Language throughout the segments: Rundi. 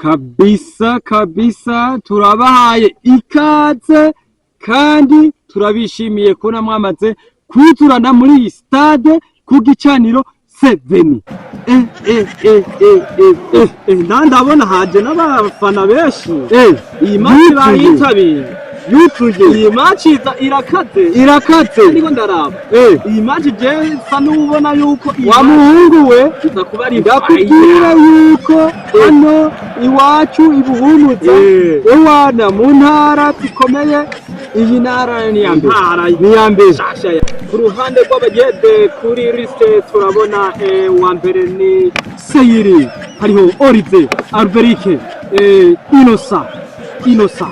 Kabisa kabisa, turabahaye ikaze kandi turabishimiye kubona mwamaze kuzurana muri iyi stade ku gicaniro 7. Ndabona haje n'abafana benshi. Iyi match Yuzuye. Bayitabiriye. Yuzuye. Iyi match iza irakaze. Irakaze. Ndiko ndaraba iyi match, je nsa n'ubona yuko iyi Wa match muhungu we, iza kuba ari ndakubwira yuko hano iwacu ibuhumuza, ewana, mu ntara zikomeye, iyi ntara ni iya mbere. Intara Ni iya mbere. Shasha ku ruhande rw'abayede, kuri liste turabona uwa mbere ni Seyiri, hariho Orize, Alberike, Inosa, Inosa,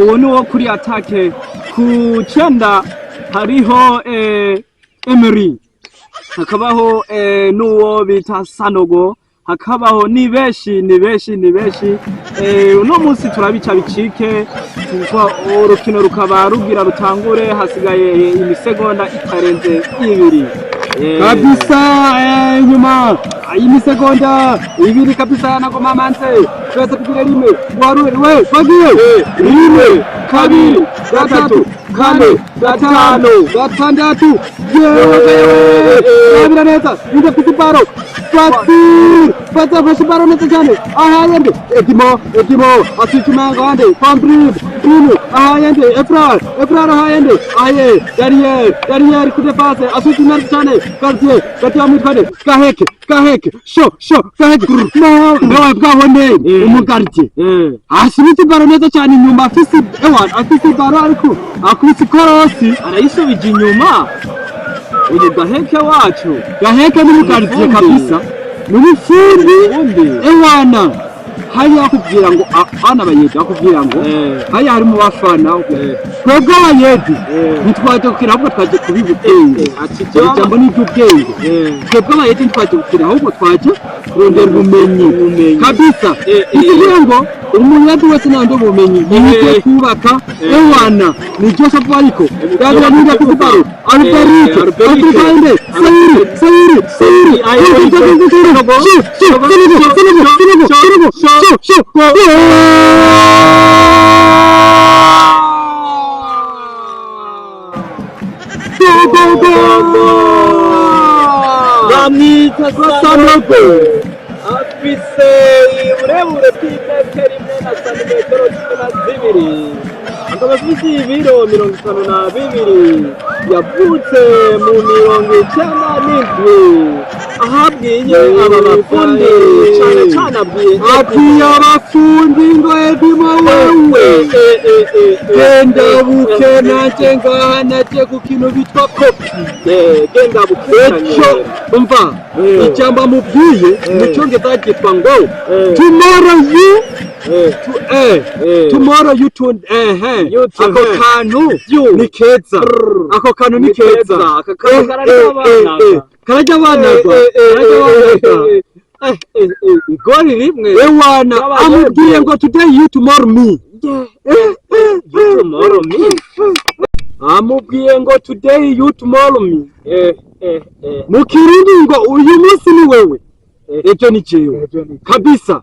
uwo ni wo kuri attaque. Ku cenda hariho Emery, hakabaho n'uwo bita Sanogo, hakabaho ni benshi, ni benshi, ni benshi. Uno munsi turabica bicike, kuko urukino rukaba rugira rutangure, hasigaye imisegonda itarenze 2. Kabisa, nyuma y'imisegonda 2 kabisa, nagoma manze twese tugire rimwe, waruwe we twagiye, rimwe, kabiri, gatatu, kane, gatanu, gatandatu. Yewe, abira neza, indafite ibaro. Fatir, Fatir afashe ibaro neza cyane, ahaye nde? Edimo, Edimo asukuma ngande Fambrib Bruno, ahaye nde? Efrar, Efrar ahaye nde? Ahaye Daniel, Daniel ku défense, asukuma neza cyane Gardien, Gardien amwitwa nde? Gaheke, Gaheke, sho sho Gaheke, no no, bwabone umugardien asubitse ibaro neza cyane inyuma, afise, ewa, afise ibaro ariko akubise ikorosi. Arayisubije inyuma uyu Gaheke wacu. Gaheke n'umugardien. Umufundi. Kabisa ni umufundi. Ubundi. Ewana, hariya bakubwira ngo bana abayedi bakubwira ngo hariya harimo bafana, twebwe abayedi ntitwaje gukina, ahubwo twaje kubiba ubwenge. Ati Iri jambo ni iry'ubwenge. Twebwe abayedi ntitwaje gukina, ahubwo twaje kurondera ubumenyi. Ubumenyi. Kabisa. Kugira ngo umuyedi wese nande ubumenyi yige kubaka. Ewana, ni ryo soko, ariko yagira n'ibyo afite ibaro, Alberike. Alberike. Alberike, Sayiri, Sayiri, Sayiri. Ayo, Sinigo, Sinigo, Sinigo, Sinigo, Sinigo, Sinigo, Go, go, go! Bamwita Sanogo. Afise uburebure bw'imetero 1 na santimetero 12, akaba afise ibiro 52, yavutse mu 97. Aho abwiye aba bafundi cane cane, abwiye Ati abafundi ngo edimo wewe, genda buke, nanje ngaha naje gukina bitwa kopi. Genda bukekanye. Ejo umva ijambo amubwiye mu cyongereza ryitwa ngo "Tomorrow you to tomorrow you to You to Ako kantu You. ni keza, ako kantu ni Ni keza. keza. Aka kantu kararya abana. Kararya abana, kararya abana. Igori rimwe. Ewana. Y'abayede. Amubwiye ngo "Today you, tomorrow me." You, tomorrow me. Amubwiye ngo "Today you, tomorrow me." Mu Kirundi ngo uyu munsi ni wewe, ejo ni jewe. Ejo ni Kabisa,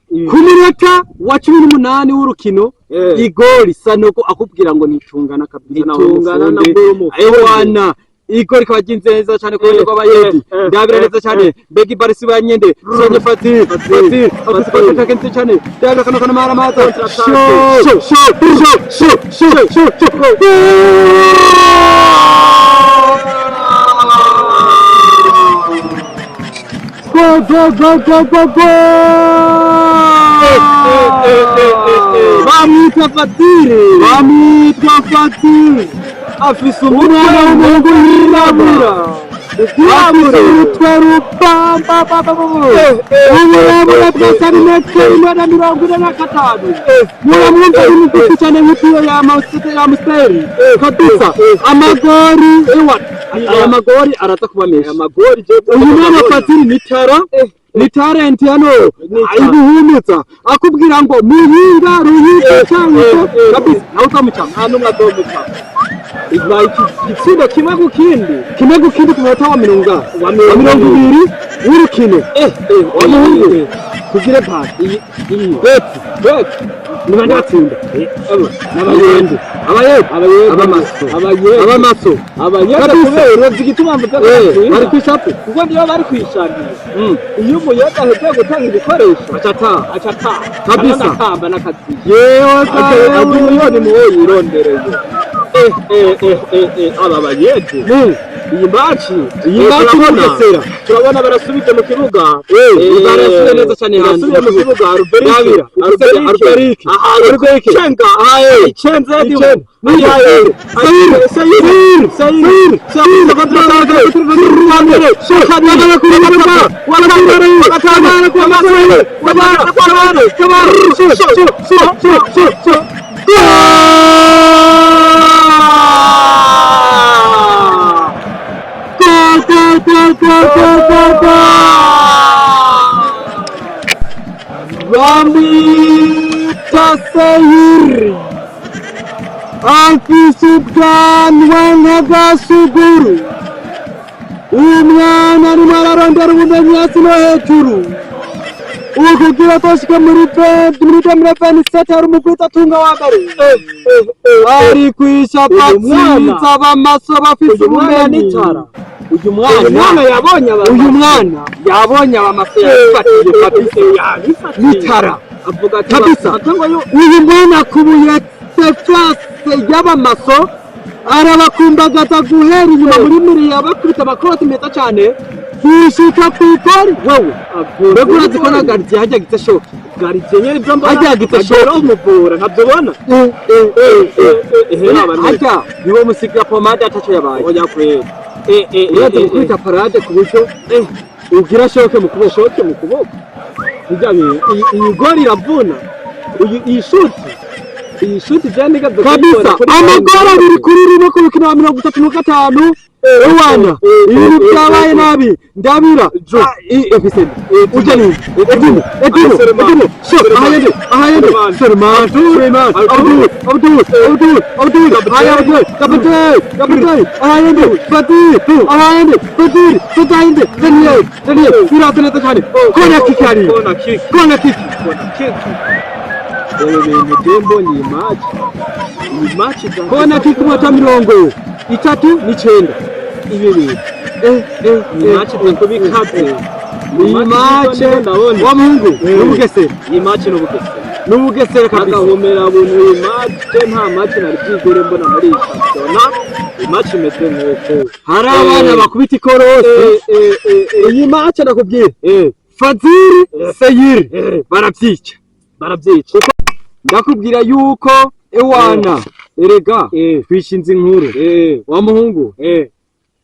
ku munota wa 18 w'urukino, igori Sanogo akubwira ngo nitungana kabisa nawe. Nitungana na Umufundi. bwo. Ewana, igori ikaba ryinze neza cyane ku ruhande rw'abayedi. Ndabira neza cyane, mbega ibarisi banyende sonye Fati, Fati afite contre-attaque nziza cyane. Ndabira kano kano mara maza, sho sho sho sho sho sho sho. Go, go, go, go, go, go! Bamwita Fatire. Bamwita Fatire. Afise umutwe Umwana w'umuhungu yirabura, afise umutwe rubamba, uburebure bwa santimetero 1 na 45. Muramwumva, ari mugufi cyane nk'ipiyo ya Amstel kabisa. Amagori, ewa, aya magori araza kuba menshi. Amagori. Uyu mwana Fatiri ni tara, ni talent hano ibuhumutsa, akubwira ngo Muyinga, Ruyigi cyangwa kabisa nawe uzamucamo. Nta n'umwe azomuca. Ibaye igitsindo 1-1. 1-1 ku munota wa mirongo Wa wa 20 w'urukino. Wa Muhungu. Tugire pasi Iyi iyi beti beti ni bande batsinda? Abo n'abayende, abayende, abayede, abamaso, abayede, abamaso. Abayede. Kabisa. Kubera uravye igituma mvuga ko batsinda. Bari kwishapu. Kuko niyo bari kwishakiye, iyo umuyede ahejeje gutanga ibikoresho, acata aca ataha. Kabisa. Anakamba n'akazi. Yewe. Aje miliyoni muwo yirondereye. Aba bayede, iyi match, Iyi match Bugesera. Turabona barasubije mu kibuga. Barasubiye neza cyane hanze. Barasubiye mu kibuga. Alberike. Ndabira. Alberike. Aha. Alberike. Cenga. Aye. Cenze. Icenda. Aye. Sayiri. Sayiri. Sayiri. Gol gol gol gol gol gol gol! Bamwita Sayiri, afise ubwanwa nk'agasuguru. Umwana arimo ararondera ubumenyi hasi no hejuru ukugira atoshike muri 2027. Hari umugwizatunga wa mbere ari kwisha. Uyu mwana. Patsinza abamaso bafise Uyu mwana ubumenyi. nitara. Uyu mwana, Uyu mwana yabonye aba uyu mwana yabonye abamaso, yabifatiye kabisa. Yabifatiye. Nitara. Avuga ati Kabisa. atangwa yo. Uyu mwana akubuye defense y'abamaso, arabakumbagaza guhera inyuma muri miriya, bakubita amakoroti meza cyane gushika ku igori. Wewe mbega urazi ko na gardien hajya gize choc? Gardien nyene ibyo mbona. Hajya gize Agera choc. Umuvura ntabyo ubona. Hajya niwo musiga pomade ataco yabaye. Oya kweli. Urazi gukubita parade ku buryo ugira choc mu kuboko. Choc mu kuboko. Bijya iyi gori iravuna. Uyu iyi shuti. Iyi shuti byandika. Kabisa, amagoro 2-1 ku mukino wa 35. Ewana, ibintu byabaye nabi. Ndabira efiseni ujya ni Edimo, Edimo, Edimo sho ahayende, ahayende Suleiman, Suleiman Abdul, Abdul, Abdul, Abdul, ahaye Abdul kapitey, kapitey, ahayende Fatih, ahayende Fatih, Fatih, Daniel, Daniel birasa neza cyane. Corner kick hari. Corner kick. Corner kick. Corner kick. Rero bintu je mbonye iyi match. Iyi match Corner kick, umunota 39. Ibi bintu. Iyi match iza kuba ikaze. Iyi match ndabona. Wa muhungu, n'Ubugesera. Iyi match n'Ubugesera. N'Ubugesera kabisa. Agahomera buntu iyi match, nta match nari bwigere mbona muri iyi shampiyona. Iyi match imeze nk'uko. Hari abana bakubita ikorosi. Iyi match ndakubwira, Fadhili Seyiri barabyica. Barabyica. Ndakubwira yuko ewana erega twishinze inkuru, wa muhungu.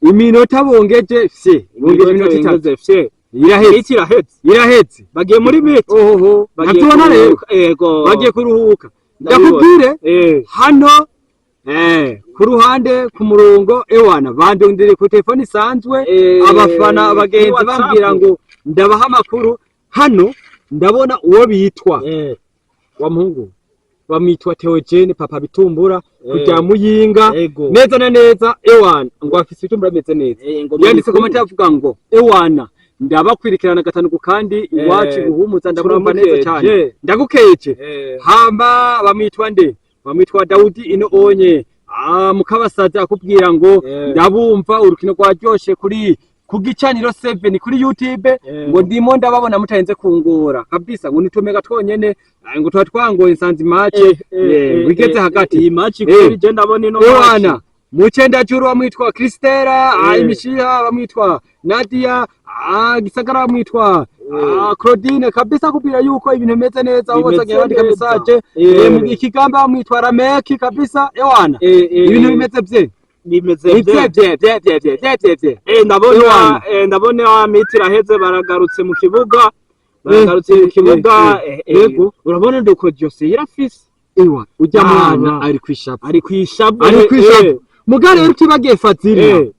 Iminota bongeje fye, bongeje iminota 3. Fye. Irahetse. Iki irahetse. Irahetse. Bagiye muri mi-temps. Ohoho. Bagiye Ntabyubona rero. kuruhuka. Yego. Bagiye kuruhuka. Ndabibona. Ndakubwire, hano ku ruhande ku murongo, ewana bandondere ku telefone isanzwe, abafana kuri abagenzi WhatsApp. bambwira ngo ndabaha amakuru. Hano ndabona uwo bitwa, wa muhungu, bamwitwa Theogene Papa Bitumbura kujya Muyinga. Neza na neza, ewana ngo afise ibitumbura bimeze neza. Ngo Yanditse muri comment avuga ngo ewana ndabakwirikirana gatanu ku kandi iwacu guhumuza, ndabumva neza Turamukeje. cyane, ndagukeje. Hamba bamwitwa nde? Bamwitwa Daudi ino onye mukabasaza, akubwira ngo ndabumva, urukino rwaryoshe kuri ku gicaniro 7 kuri YouTube. Ngo ndimo ndababona mutarenze kungora kabisa, ngo nitumega twonyene, ngo tuba twangoye nsanze match wigeze hagati. Iyi match kuri je ndabona ino match. Ewana mucendajuru bamwitwa Kristera, imishiha bamwitwa Nadia, gisagara bamwitwa Claudine kabisa, kubwira yuko ibintu bimeze neza aho bose Bimeze agiye bandika neza. message. Mu ikigamba bamwitwa Rameki kabisa. Ewana ibintu bimeze bye. Bimeze ni bye. bye bye bye bye bye bye bye bye. Ndabona Ewana. Ndabona mi-temps iraheze, baragarutse mu kibuga. Baragarutse mu kibuga. Yego. Urabona nduko Jose irafise. Ewa ujya Ah, mwana ari ari kwishapu. Kwishabu. Ari kwishapu. Mugare rero utibagiye Fadhili.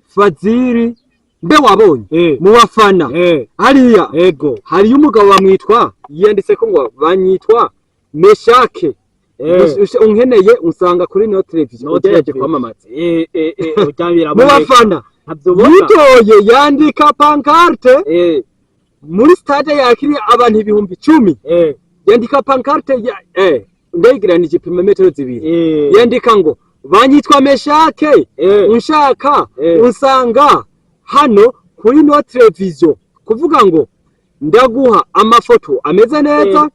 Fadhili mbe wabonye mu bafana hariya Ego. hariyo umugabo bamwitwa, yiyanditse ko ngo banyitwa Meshake. Unkeneye unsanga kuri no television. No Ujya yaje television. kwamamaza Ujya mu biraboneka. bafana. Ntabyo ubona. Yitoye yandika pancarte muri stade yakiriye abantu 10,000. Yandika pancarte ya ndayigiranije ipima metero 2. Yandika ngo banyitwa Meshake, unshaka unsanga hano kuri no television, kuvuga ngo ndaguha amafoto ameze neza,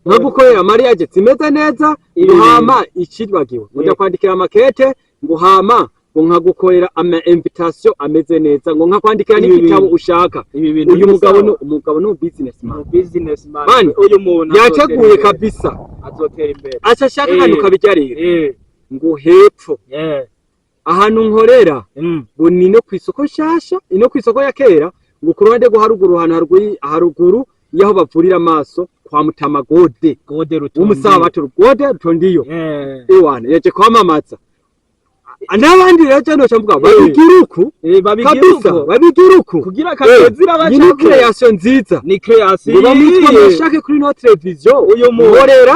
nkagukorera mariage zimeze neza. Ibi Nguhama icibagiwe ngo ndakwandikira makete, nguhama ngo nkagukorera ama invitation ameze neza, ngo nkakwandikira Ibi n'igitabo bintu. ushaka. Ibi bintu Uyu ni mugabo sawa. ni umugabo, ni businessman. Mu businessman. Man, uyu muntu yateguye azotera imbere. kabisa. Azotera imbere. Aca ashaka akantu kabijya rero ngo hepfo ahantu nkorera ngo ni no kw'isoko nshasha, ino kw'isoko ya kera, ngo ku ruhande rwo haruguru, ahantu haruguru y'aho bavurira amaso kwa Mutama Gode. Gode Rutondi. W'umusabato Gode Rutondiyo. Ewana yaje kwamamaza n'abandi rero cyane mvuga babigira uku. Babigira Kabisa. uko. Babigira uku. Kugira akagezira Ni bacako. création nziza. Ni création. Ngo bamwitwa Meshake kuri no television, Uyu muntu. nkorera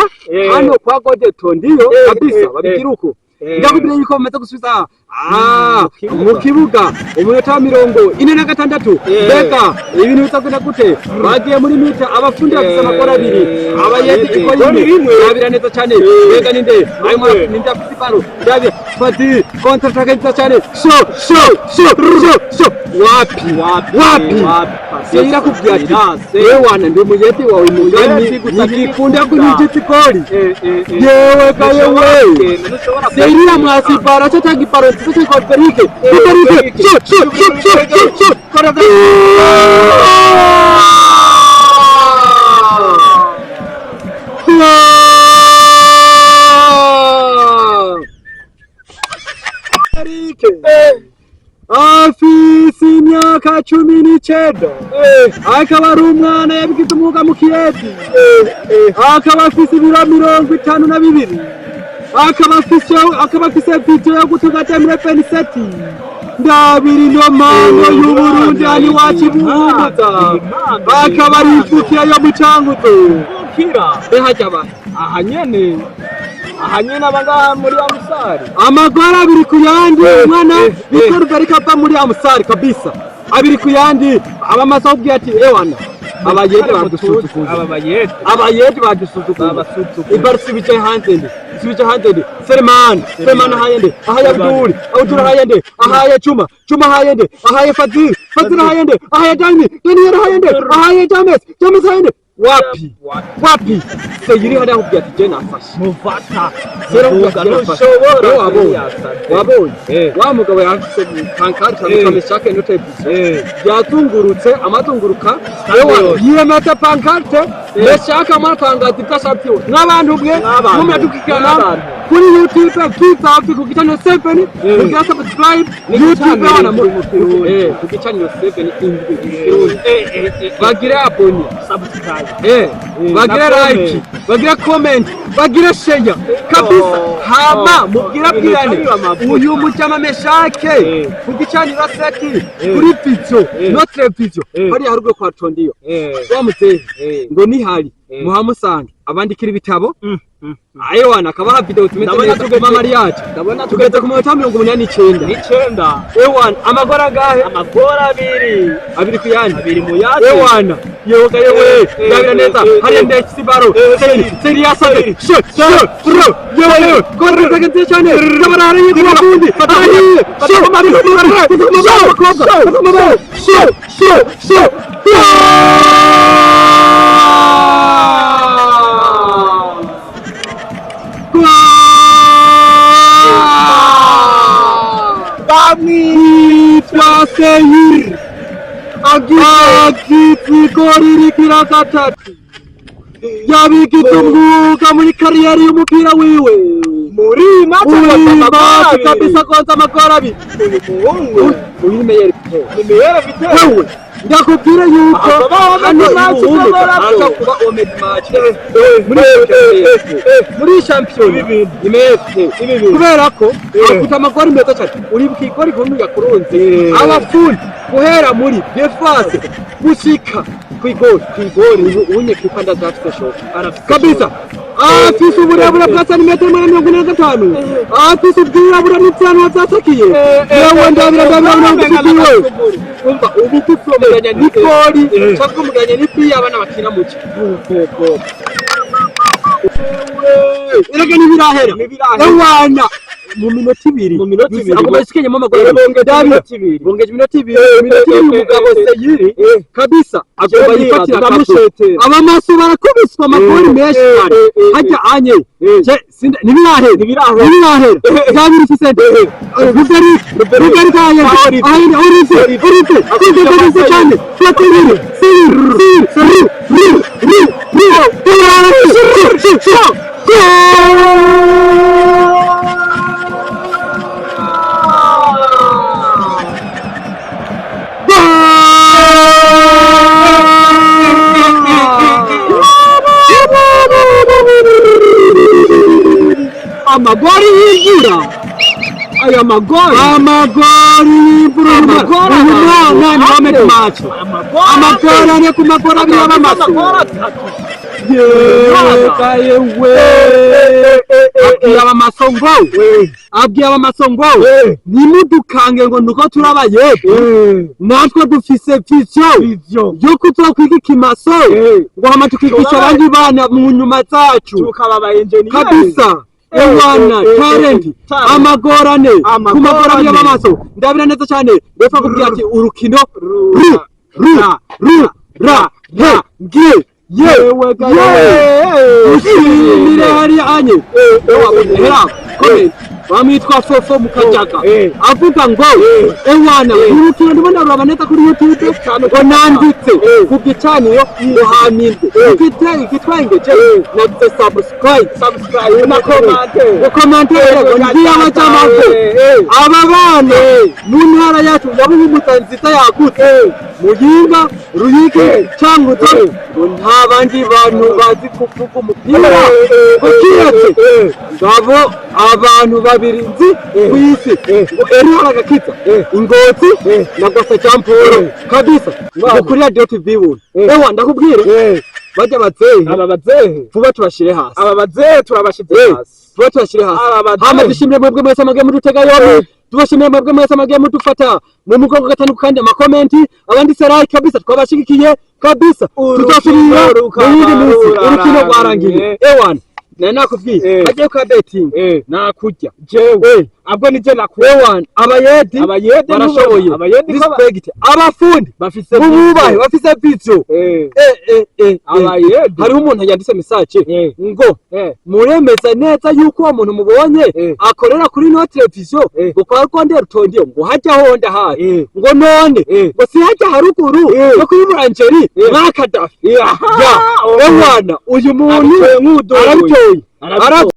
hano kwa Gode Tondiyo. Kabisa, babigira uku. Ndakubwira yuko bamaze gusubiza Mu kibuga. mu kibuga umunota wa 46. Mbega ibintu bizagenda gute? Bagiye muri mi-temps, abafundi bafise amakoro abiri, abayedi Abayedi. ikora Goli imwe rimwe. Ndabira neza cyane. Mbega ninde arimo? Ninde afite ibaro? Ndabira Fadi, contre attaque nziza cyane, sho sho sho sho sho, wapi? Wapi? Wapi? Wapi? Seyira kubwira ati Silence. yewe wana, ndi umuyedi wawe mugani. Umuyedi gusa. Ntigikunda ntibikunda. kunyigitsa igori. Yewe ga yewe, Seirira mwasibara cyo cyangwa ibaro nziza cyangwa Berike Berike, sho sho sho sho sho sho. Goal! Berike afise imyaka 19, akaba ari umwana yabigize umwuga mu kiyedi, akaba afise ibiro 52, akaba afise video yo gutuka 2027. Ndabiri ino mpano y'Uburundi hano iwacu i Buhumuza, akaba ari imfukira yo mu Cankuzo. Kira. Hajya abantu. Aha nyene aba ngaha muri Amusari. Amagara abiri ku yandi. Umwana bikorwa ariko ava muri Amusari kabisa, abiri ku yandi. Abamaze kubwira ati ewana, abayede badusuzuguye. Aba bayede. Abayede badusuzuguye. Babasuzuguye. Ibaro subije hanze ndi, subije hanze ndi. Selemani, Selemani ahaye nde? Ahaye Abdul, Abdul ahaye nde? Ahaye Chuma, Chuma ahaye nde? Ahaye Fadil, Fadil ahaye nde? Ahaye Dani, Dani ahaye nde? Ahaye James, James ahaye nde? Wapi? Wapi? Seyiri hariya akubwira ati je nafashe. Mufata. Sera akubwira ati je nafashe. Ntushobora. Wabonye, wabonye wa mugabo yafise pancarte kameshake no televiziyo, yazungurutse amazunguruka. Yose. Yiyemeza pancarte Meshake, amatangaza ibyo ashatse n'abantu mwe N'abantu. mumwe dukurikirana N'abantu. kuri YouTube Kids Africa ku gicaniro 7, kugira subscribe Ni YouTube gicaniro abana indwi mu Kirundi. Ku gicaniro 7 indwi mu Kirundi. Bagire abonné. Subscribe. Bagire Na like, comment. bagire comment, bagire share kabisa. Hama mubwira Ibintu bwirane bitari amavuta. uyu mujama Meshake ku gicaniro seti kuri video no televiziyo hariya haruguru kwa Tondiyo wa muzehe ngo nihari muhamusange abandikira ibitabo ayewana akabaha video tumeze Ndabona neza mariage. Ndabona Tugeze ku minota 89. N'icenda. Ewana, amagora angahe? Amagora abiri. Abiri ku yandi. Abiri mu yandi. Ewana, yewe ga yewe, ndabira neza hariya ndekisibaro seri seri yasaze sho sho sho, yewe yewe, gora nziza cyane, ndabona hariya ku bakundi hariya sho sho sho sho sho sho. Bamwitwa Seyiri agize igori rigira gatatu, yabigize umwuga muri carrière y'umupira wiwe. Muri match. Muri match kabisa konza amagori abiri. Uyu muhungu Uyu ni meilleur buteur. Ni meilleur buteur. Wewe, ndakubwira yuko Akaba hano homme match. ibuhumuza Akaba aza kuba homme match muri shampiyona. Ibi bintu. Ni meilleur buteur Ibi bintu. kubera ko afite amagori meza cyane. Uribuka igori kumwe yakurunze abafundi Guhera muri défense gushika kw'igori. Kw'igori. Uyu unye kipa ndaza afise shoka. Arafise. Kabisa, afise uburebure bwa santimetero 145, afise ubwirabura n'ivyanwa vyatakiye. Yewe, ndabira, ndabira, ndabira. Umva, ubu tupromeganya n'igori cyangwa kumuganya n'ipi abana bakina muki. Erega ntibirahera. Ntibirahera. Ewana, mu minota 2. Mu minota 2. Aguma yishikenyemo amaguru. Bongeje Ndabira. iminota 2. Bongeje iminota 2, iminota 2. Umugabo Seyiri kabisa agomba yifatira akapu. Ndamushetera. Abamaso barakubiswa amagori menshi cyane. Hajya anye Je, ntibirahera. Ntibirahera. Ntibirahera. Ndabira ifise Ruberike, Ruberike ahayende ahayende Orize, Orize Orize neza cyane. Tuyatubiri Seyiri, Seyiri, ru ru ru ru ru. Amagori y'imvura, aya magori. Amagori y'imvura. Amagori. Uyu mwana ni Mohamed Macho. Amagori ane ku magori abiri y'abamaso. Amagori atatu. Yewe yewe, abwiye abamaso ngo, abwiye abamaso ngo ntimudukange ngo nuko turabayede, natwe dufise vision Vision. yo kuzokwiga ikimaso ngo hama tukigisha abandi bana mu nyuma zacu. Tukaba aba engineer. Kabisa. Ewana, talent. Talent. Amagorane ku Amagorane. magorane y'abamaso. Ndabira neza cyane ndetse kubwira ati urukino ru ru ru ra he g ye ye. Ushimire hariya anye hera comment bamwitwa Fofo Mukajaga avuga ngo ewana, urukino ndimo ndaruraba neza kuri YouTube, ngo nanditse ku gicaniro ngo haminde ufite igitwengeje, nagize subscribe. Subscribe na comment. Ukomantere ngo ngiye abacamako aba bana mu ntara yacu ya Buhumuza nziza yagutse, Muyinga, Ruyigi, Cankuzo, ngo nta bandi bantu bazi kuvuga umupira ngo kiretse ngabo abantu babiri nzi ku isi, ngo Eriho Agakiza Ingozi na Gwasa Jean Paul kabisa, ngo kuri Radio TV Buntu. Ewa, ndakubwire, bajya bazehe. Aba bazehe. Vuba tubashire hasi. Aba bazehe turabashize hasi. Vuba tubashire hasi. Aba bazehe. Hama dushimire mwebwe mwese amagiye mudutega yombi, tubashimire mwebwe mwese amagiye mudufata mu mugongo gatanu, kandi amakomenti abanditse like kabisa, twabashigikiye kabisa. Urukino Tuzosubira rukaba mu yindi minsi. Urukino rurarangiye. rwarangiye. Ewana, nari nakubwiye bagiye kwa betting nakurya. Jewe abwo nije nakuye. Ewana, abayedi Abayede. barashoboye. Abayede ko Respect abafundi. Bafise mububahe, bafise vision. Abayede. Hariho umuntu yanditse message ngo muremeza neza yuko uwo muntu mubonye akorera kuri no televiziyo ngo kwa Rwanda rutondiye, ngo hajya honda hayi ngo none ngo si hajya haruguru no kuri boulangerie mwa Kadafi Aha, ya. Ewana, uyu muntu Arabitoye nk'udodoye. arabitoye. Arabitoye.